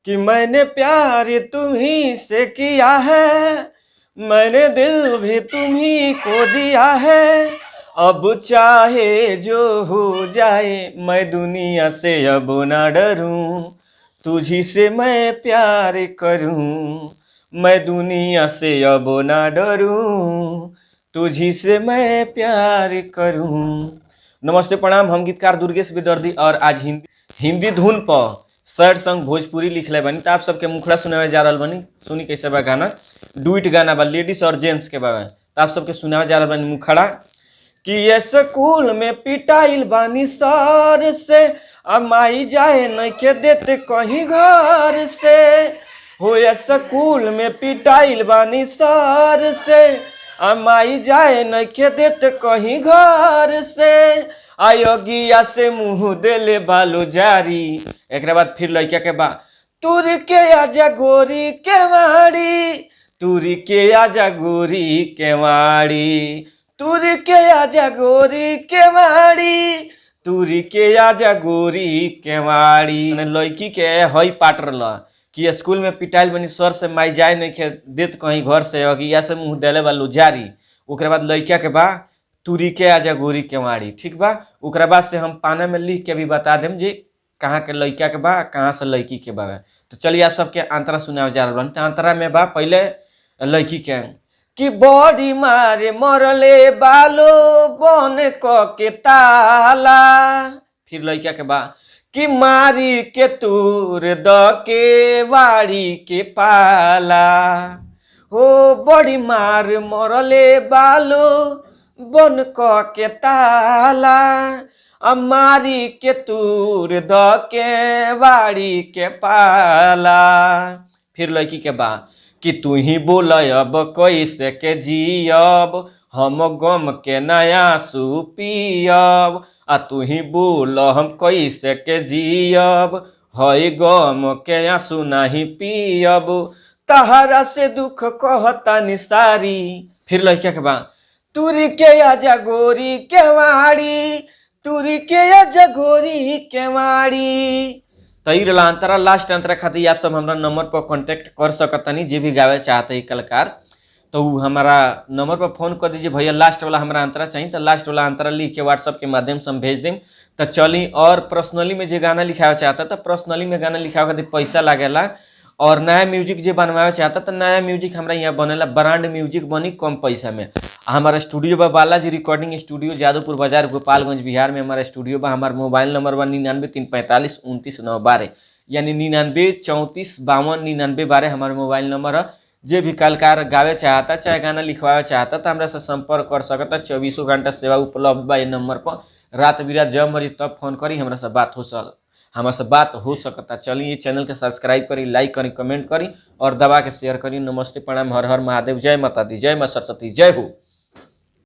कि मैंने प्यार तुम्ही से किया है, मैंने दिल भी तुम्ही को दिया है, अब चाहे जो हो जाए मैं दुनिया से अब ना डरूं, तुझी से मैं प्यार करूं, मैं दुनिया से अब ना डरूं, तुझी से मैं प्यार करूं। नमस्ते, प्रणाम। हम गीतकार दुर्गेश विदर्दी और आज हिंदी हिंदी धुन पर सैड संग भोजपुरी लिखले बानी, तो आप सबके मुखड़ा सुनावे जा रहल बानी। सुनी कैसे बा गाना। डुइट गाना बा, लेडीज और जेंट्स के बा। तो आप सबके सुनावे जा रहल बानी मुखड़ा कि ये स्कूल में पिटाइल बानी सर से, आ माई जाए नइखे देते कहीं घर से। हो ये स्कूल में पिटाइल बानी सर से, आ माई जाए नइखे देते कहीं घर से, आयोगिया से मुँह देले बालो जारी। एकरा बाद फिर लड़का के बा, तुर के आजा गोरी के वाड़ी, तुर के आजा गोरी के वाड़ी, तुर के आजा गोरी के वाड़ी, तुर के आजा गोरी के वाड़ी। मने लड़की के हई पाट रहल कि स्कूल में पिटाइल बनी सर से, माई जाए नहीं के देत कहीं घर से, अगिया से मुँह देले बालू जारी। ओकरा बाद लड़का के बा तुरी के आजा गोरी के वाड़ी। ठीक बा। ओकरा बाद से हम पाना में लिख के भी बता देम जी कहाँ के लड़का के बा, कहाँ से लड़की के बा। तो चलिए आप सबके अंतरा सुनावे जा रहल बानी। तो अंतरा में बा पहले लड़की के कि बड़ी मारे मरले बालो बन क के ताला। फिर लड़का के बा कि मारी के तूर द के वाड़ी के पाला, हो बड़ी मार मरले बालो बन क के ताला, आ मारी के तूर द के वाड़ी के पाला। फिर लड़की के बा कि तू ही बोल अब कैसे के जियब, हम गम के नया आंसू पियब, आ तू ही बोल हम कैसे के जियब, हई गम के आंसू नहीं पियब, तहरा से दुख कहता निसारी। फिर लड़का के बा तुरी के आजा गोरी के वाड़ी, तुरी के आजा गोरी के वाड़ी। तो ई रहला अंतरा। लास्ट अंतरा खातिर आप सब हमरा नंबर पर कांटेक्ट कर सकतनी, जे भी गावे चाहते है कलाकार तो उ हमारा नंबर पर फोन कर दीजिए, भैया लास्ट वाला हमारा अंतरा चाहिए, तो लास्ट वाला अंतरा लिख के व्हाट्सअप के माध्यम से हम भेज देम। तो चली, और पर्सनली में जे गाना लिखावे चाहता तो पर्सनली में गाना लिखावे खातिर पैसा लागेला, और नया म्यूजिक जे बनवावे चाहता तो नया म्यूजिक हमरा यहाँ बनेला, ब्रांड म्यूजिक बनी कम पैसा में। आ हमारा स्टूडियो बा बालाजी रिकॉर्डिंग स्टूडियो, जादवपुर बाजार, गोपालगंज, बिहार में हमारा स्टूडियो बा। हमार मोबाइल नंबर बा 9934529912, यानी 9934529912 हमार मोबाइल नंबर है। जे भी कलाकार गावे चाहता चाहे गाना लिखवावे चाहता तो हमरा से संपर्क कर सकता। 24 घंटा सेवा उपलब्ध बा ये नंबर पर। रात बिरात जब मर्जी तब फोन करी, हमरा से बात हो सक हमरा से बात हो सकता। चलिए ये चैनल के सब्सक्राइब करी, लाइक करी, कमेंट करी और दबा के शेयर करी। नमस्ते, प्रणाम, हर हर महादेव, जय माता दी, जय माँ सरस्वती, जय हो।